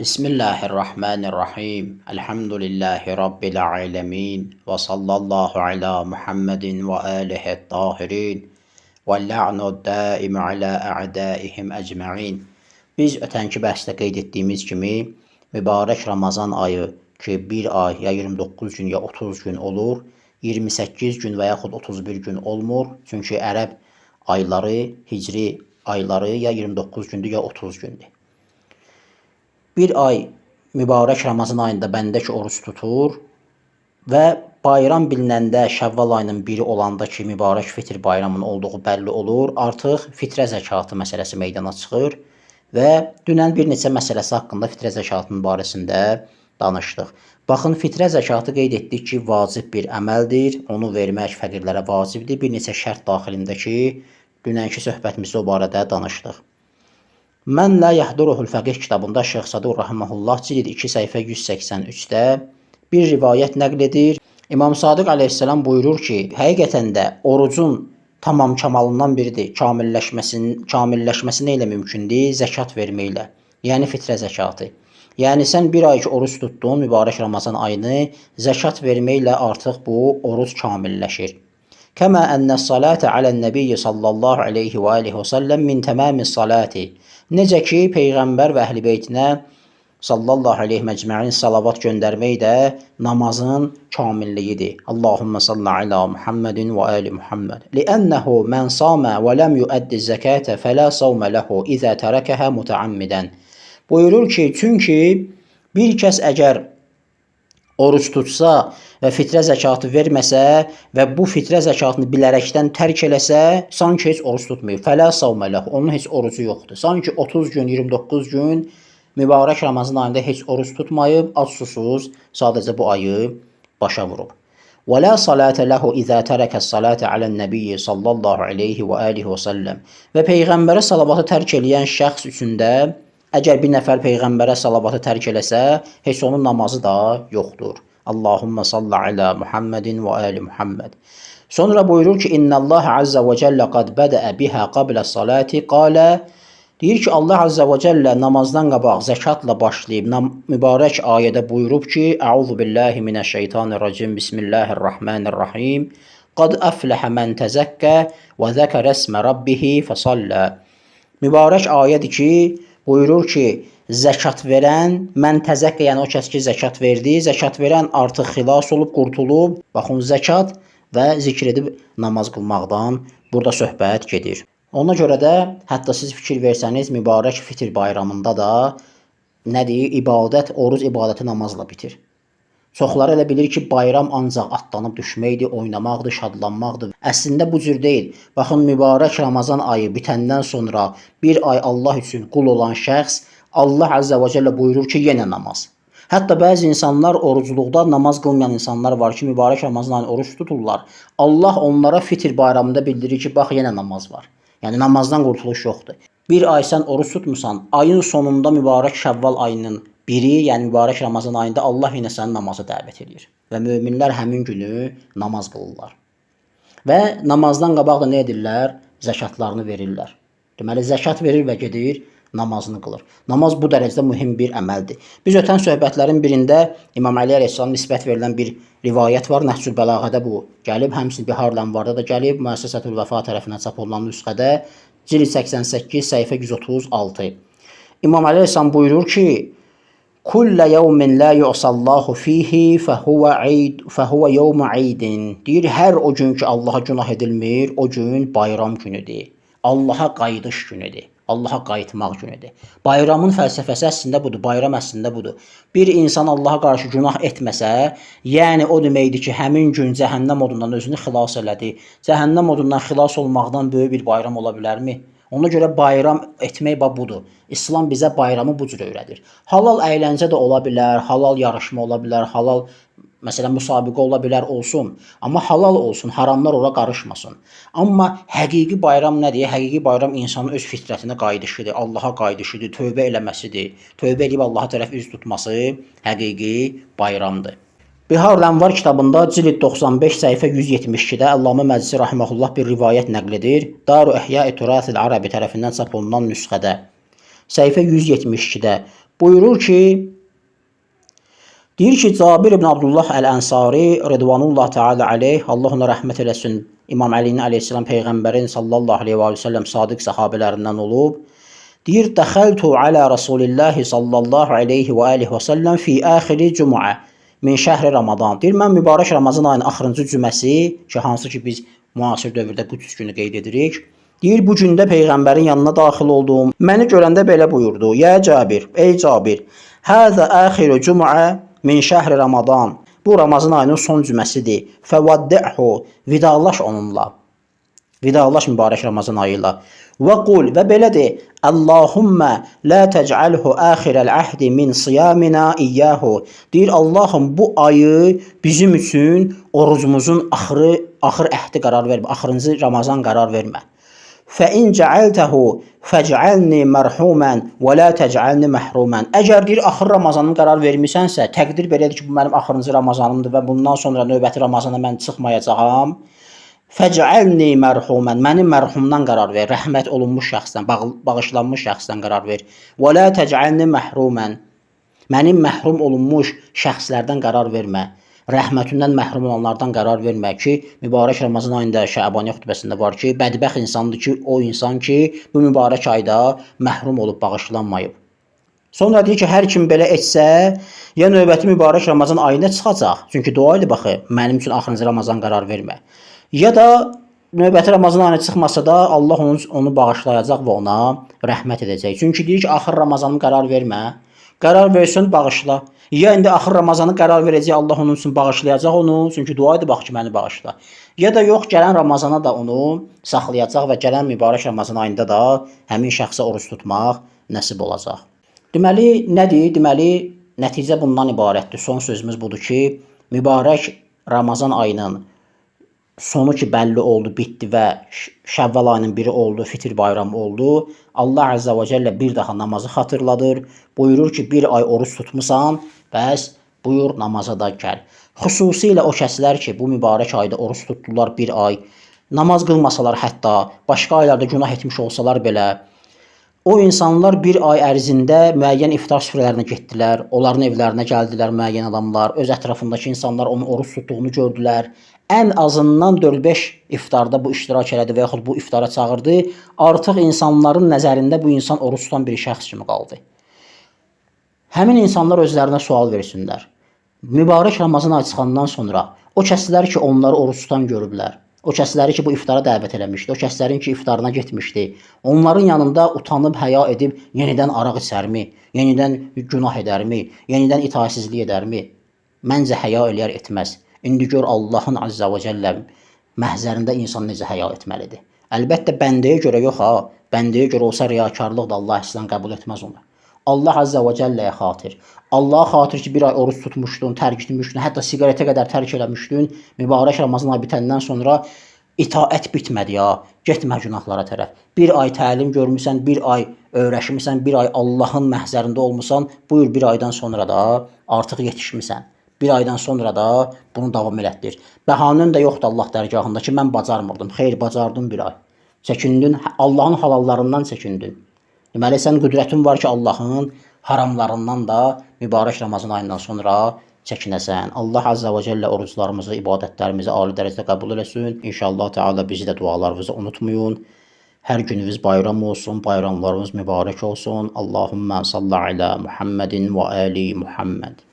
Bismillahirrahmanirrahim. Elhamdülillahi Rabbil alemin. Və sallallahu ala Muhammedin və alihi tahirin. Və la'nu daim ala a'daihim ecma'in. Biz ötənki bəhsdə qeyd etdiyimiz kimi mübarək Ramazan ayı ki bir ay ya 29 gün ya 30 gün olur, 28 gün və yaxud 31 gün olmur. Çünki ərəb ayları, hicri ayları ya 29 gündür ya 30 gündür. Bir ay mübarək Ramazan ayında bəndə ki oruc tutur və bayram bilinəndə Şəvval ayının biri olanda ki mübarək Fitr bayramının olduğu bəlli olur, artıq fitrə zəkatı məsələsi meydana çıxır və dünən bir neçə məsələsi haqqında fitrə zəkatının barəsində danışdıq. Baxın, fitrə zəkatı qeyd etdik ki, vacib bir əməldir. Onu vermək fəqirlərə vacibdir. Bir neçə şərt daxilində ki, dünənki söhbətimizdə o barədə danışdıq. Mən la yahduruhul fəqih kitabında Şeyx Saduq rahimehullah cild 2 səhifə 183-də bir rivayət nəql edir. İmam Sadiq əleyhissalam buyurur ki, həqiqətən də orucun tamam kamalından biridir. Kamilləşməsi nə ilə mümkündür? Zəkat verməklə. Yəni fitrə zəkatı. Yəni sən bir ay ki oruc tutdun, mübarək Ramazan ayını, zəkat verməklə artıq bu oruc kamilləşir. Kəmə ennə salate alə'n-nəbiyyi sallallahu aleyhi və alihi və səlləm min təmamis salati. Necə ki peyğəmbər və əhl-i beytinə sallallahu aleyhi məcməin salavat göndərmək də namazın kamilliyidir. Allahümmə salli ala Muhammedin və ali Muhammed. Li'ənəhu mən samə və ləm yuəddi zəkətə fələ savmə lehu izə tərəkəhə mütəammidən. Buyurur ki, çünki bir kəs əgər oruc tutsa və fitrə zəkatı verməsə və bu fitrə zəkatını bilərəkdən tərk eləsə, sanki heç oruc tutmayıb. Fələ savmə lehu. Onun heç orucu yoxdur. Sanki 30 gün, 29 gün mübarək Ramazan ayında heç oruc tutmayıb, ac susuz sadəcə bu ayı başa vurub. Və la salate lehu izə tərəkə salate alə'n-nəbiyyi sallallahu aleyhi və alihi və səlləm. Və peyğəmbərə salavatı tərk eləyən şəxs üçün də əgər bir nəfər peyğəmbərə salavatı tərk eləsə, heç onun namazı da yoxdur. Allahümmə salli ala Muhammedin və ali Muhammed. Sonra buyurur ki, İnnəllah azza və cəllə qad bədəə biha qablə salati qalə. Deyir ki, Allah azza və cəllə namazdan qabaq zəkatla başlayıb, mübarək ayədə buyurub ki, Əuzu billahi minəşşeytanirracim, Bismillahirrahmanirrahim. Qad əfləhə mən təzəkkə və zəkərə esmə rabbihi fəsallə. Mübarək ayədir ki, buyurur ki, zəkat verən, mən təzəkkə, yəni o kəs ki, zəkat verdi, zəkat verən artıq xilas olub, qurtulub. Baxın, zəkat və zikr edib namaz qılmaqdan burada söhbət gedir. Ona görə də hətta siz fikir versəniz, mübarək Fitr bayramında da nədir? İbadət, oruc ibadəti namazla bitir. Çoxları elə bilir ki, bayram ancaq atlanıb düşməkdir, oynamaqdır, şadlanmaqdır. Əslində bu cür deyil. Baxın, mübarək Ramazan ayı bitəndən sonra bir ay Allah üçün qul olan şəxs Allah Azza və Cəllə buyurur ki, yenə namaz. Hətta bəzi insanlar orucluqda namaz qılmayan insanlar var ki, mübarək Ramazan ayını oruc tuturlar. Allah onlara Fitr bayramında bildirir ki, bax yenə namaz var. Yəni namazdan qurtuluş yoxdur. Bir ay sən oruc tutmusan, ayın sonunda mübarək Şəvval ayının biri, yəni mübarək Ramazan ayında Allah yenə səni namaza dəvət edir. Və möminlər həmin günü namaz qılırlar. Və namazdan qabaq da nə edirlər? Zəkatlarını verirlər. Deməli, zəkat verir və gedir, namazını qılır. Namaz bu dərəcədə mühim bir əməldir. Biz ötən söhbətlərin birində İmam Əli əleyhissalam nisbət verilən bir rivayət var. Nəhcül Bəlağədə bu gəlib, həmçinin Bihar Ənvarda da gəlib, Müəssisətül Vəfa tərəfindən çap olunan nüsxədə cild 88 səhifə 136. İmam Əli əleyhissalam buyurur ki, Kullə yevmin la yu'sallahu fihi fehuve eid fehuve yevmu eidin. Deyir, hər o gün ki Allaha günah edilmir, o gün bayram günüdür. Allaha qayıdış günüdür. Allaha qayıtmaq günüdür. Bayramın fəlsəfəsi əslində budur, bayram əslində budur. Bir insan Allaha qarşı günah etməsə, yəni o deməkdir ki, həmin gün cəhənnəm odundan özünü xilas elədi. Cəhənnəm odundan xilas olmaqdan böyük bir bayram ola bilərmi? Ona görə bayram etmək bax budur. İslam bizə bayramı bu cür öyrədir. Halal əyləncə də ola bilər, halal yarışma ola bilər, halal məsələn müsabiqə ola bilər olsun. Amma halal olsun, haramlar ora qarışmasın. Amma həqiqi bayram nədir? Həqiqi bayram insanın öz fitrətinə qayıdışıdır, Allaha qayıdışıdır, tövbə eləməsidir. Tövbə eləyib Allaha tərəf üz tutması həqiqi bayramdır. Bihar Ənvar kitabında cild 95 səhifə 172-də Əllamə Məclisi rahimehullah bir rivayət nəql edir. Daru Əhya-i Turasil Arabi tərəfindən çap olunan nüsxədə. Səhifə 172-də Buyurur ki, deyir ki, Cabir ibn Abdullah Əl-Ənsari Ridvanullah Teala aleyh, Allah ona rəhmət eləsin, İmam Əlinin əleyhissalam peyğəmbərin sallallahu aleyhi və səlləm sadiq sahabələrindən olub. Deyir, dəxəltu alə Rasulillahi sallallahu aleyhi və alihi və səlləm fi axiri cümə min şəhri Ramadan. Deyir, mən mübarək Ramazan ayının axırıncı cüməsi ki, hansı ki biz müasir dövrdə Qüds günü qeyd edirik. Deyir, bu gündə peyğəmbərin yanına daxil oldum. Məni görəndə belə buyurdu: "Ya Cabir, ey Cabir, həzə axiru cümə min şəhri Ramadan." Bu Ramazan ayının son cüməsidir. Fəvaddihu, vidalaş onunla. Vidalaş mübarək Ramazan ayı ilə. Və qul, və belə de: Allahumma la tec'alhu axirəl əhdi min siyamina iyyahu. Deyir, Allahım, bu ayı bizim üçün orucumuzun axır əhdi qərar vermə, axırıncı Ramazan qərar vermə. Fə in cəaltehu fəc'alni mərhuman və la tec'alni məhruman. Əgər deyir axır Ramazanın qərar vermisənsə, təqdir belədir ki, bu mənim axırıncı Ramazanımdır və bundan sonra növbəti Ramazana mən çıxmayacağam. Fəc'alni mərhuman, məni mərhumdan qərar ver, rəhmət olunmuş şəxsdən, bağışlanmış şəxsdən qərar ver. Və la tec'alni məhruman. Məni məhrum olunmuş şəxslərdən qərar vermə. Rəhmətindən məhrum olanlardan qərar vermə ki, mübarək Ramazan ayında Şəbaniyə xutbəsində var ki, bədbəxt insandır ki, o insan ki, bu mübarək ayda məhrum olub, bağışlanmayıb. Sonra deyir ki, hər kim belə etsə, ya növbəti mübarək Ramazan ayında çıxacaq. Çünki dua edib axı, mənim üçün axırıncı Ramazan qərar vermə. Ya da növbəti Ramazan ayına çıxmasa da Allah onu bağışlayacaq və ona rəhmət edəcək. Çünki deyir ki, axır Ramazanı qərar vermə. Qərar versin, bağışla. Ya indi axır Ramazanı qərar verəcək, Allah onun üçün bağışlayacaq onu. Çünki dua edib axı ki, məni bağışla. Ya da yox, gələn Ramazana da onu saxlayacaq və gələn mübarək Ramazan ayında da həmin şəxsə oruc tutmaq nəsib olacaq. Deməli, nədir? Deməli, nəticə bundan ibarətdir. Son sözümüz budur ki, mübarək Ramazan ayının sonu ki bəlli oldu, bitdi və Şəvval ayının biri oldu, Fitr bayramı oldu. Allah Azza və Cəllə bir daha namazı xatırladır. Buyurur ki, bir ay oruc tutmusan, bəs buyur namaza da gəl. Xüsusilə o kəslər ki, bu mübarək ayda oruc tutdular bir ay, namaz qılmasalar hətta, başqa aylarda günah etmiş olsalar belə, o insanlar bir ay ərzində müəyyən iftar süfrələrinə getdilər, onların evlərinə gəldilər müəyyən adamlar, öz ətrafındakı insanlar onun oruc tutduğunu gördülər. Ən azından 4-5 iftarda bu iştirak elədi və yaxud bu iftara çağırdı. Artıq insanların nəzərində bu insan oruc tutan bir şəxs kimi qaldı. Həmin insanlar özlərinə sual versinlər. Mübarək Ramazan ayı çıxandan sonra o kəslər ki, onları oruc tutan görüblər, o kəsləri ki, bu iftara dəvət eləmişdi, o kəslərin ki, iftarına getmişdi, onların yanında utanıb, həya edib yenidən araq içərmi, yenidən günah edərmi, yenidən itaətsizlik edərmi? Məncə həya eləyər, etməz. İndi gör Allahın Azza və Cəllə məhzərində insan necə həya etməlidir. Əlbəttə bəndəyə görə yox ha, bəndəyə görə olsa riyakarlıq da Allah əslan qəbul etməz onu. Allah Azza və Cəlləyə xatir. Allaha xatir ki, bir ay oruc tutmuşdun, tərk etmişdin, hətta siqaretə qədər tərk eləmişdin. Mübarək Ramazan ayı bitəndən sonra itaət bitmədi ya. Getmə günahlara tərəf. Bir ay təlim görmüsən, bir ay öyrəşmisən, bir ay Allahın məhzərində olmusan. Buyur bir aydan sonra da artıq yetişmisən. Bir aydan sonra da bunu davam elətdir. Bəhanən də yoxdur Allah dərgahında ki, mən bacarmırdım. Xeyr, bacardın bir ay. Çəkindin, Allahın halallarından çəkindin. Deməli, sən qüdrətin var ki, Allahın haramlarından da mübarək Ramazan ayından sonra çəkinəsən. Allah Azza və Cəllə oruclarımızı, ibadətlərimizi ali dərəcədə qəbul eləsin. İnşallah Teala bizi də dualarınızı unutmayın. Hər gününüz bayram olsun, bayramlarınız mübarək olsun. Allahümmə salli alə Muhammedin və ali Muhammed.